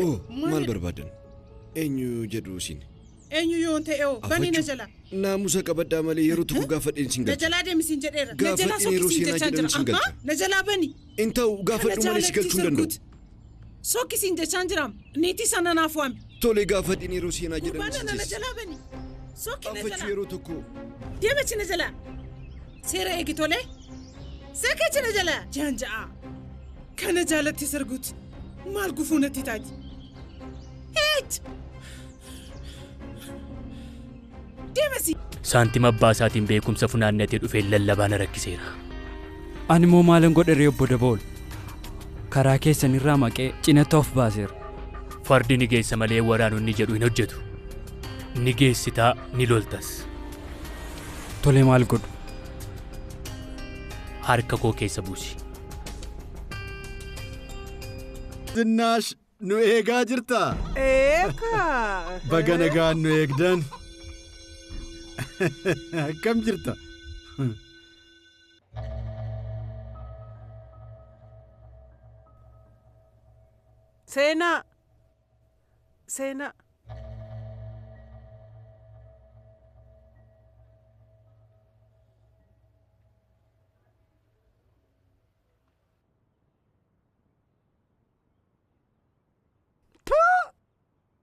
Oo, maal barbaadan? Eenyu jedhu isin? Eenyu yoon ta'e oo bani na jalaa. Naamusa qabaddaa malee yeroo tokko gaafadheen sin Na galcha. jalaa deemi siin jedheera. Na jalaa Gaafadheen yeroo sokki siin seenaa jechaan jedhan jira. sin galcha. Ahaa, na jalaa bani. In ta'u gaafadhu Kana malee si jaalatti galchuu hin danda'u. sarguuti. Sokki siin jechaan jiraam. Niitii sana naaf waami. Tole gaafadheen yeroo seenaa jedhan Gurbaan sin na geessa. jalaa bani. Sokki na Gaafachuu jalaa. yeroo tokko Deemachi na jalaa. Seera eegi tolee. Sakkachi na jalaa. Jaan ja'a. Kana jaalatti sarguuti. Maal gufuu natti taati? Heet! Deemasi. Saantima abbaa isaatiin beekumsa funaannatee dhufee lallabaa na rakkiseera. Ani immoo maalin godhe ree obbo Dabool? Karaa keessan irraa maqee cinatti of baaseera. Fardi ni geessa malee waraanonni jedhu hin hojjetu. Ni geessitaa ni loltas. Tole maal godhu? Harka koo keessa buusi. Zinnaash nu eegaa jirtaa? Eekaa. Baga nagaan nu eegdan. Akkam jirta? Seenaa. Seenaa.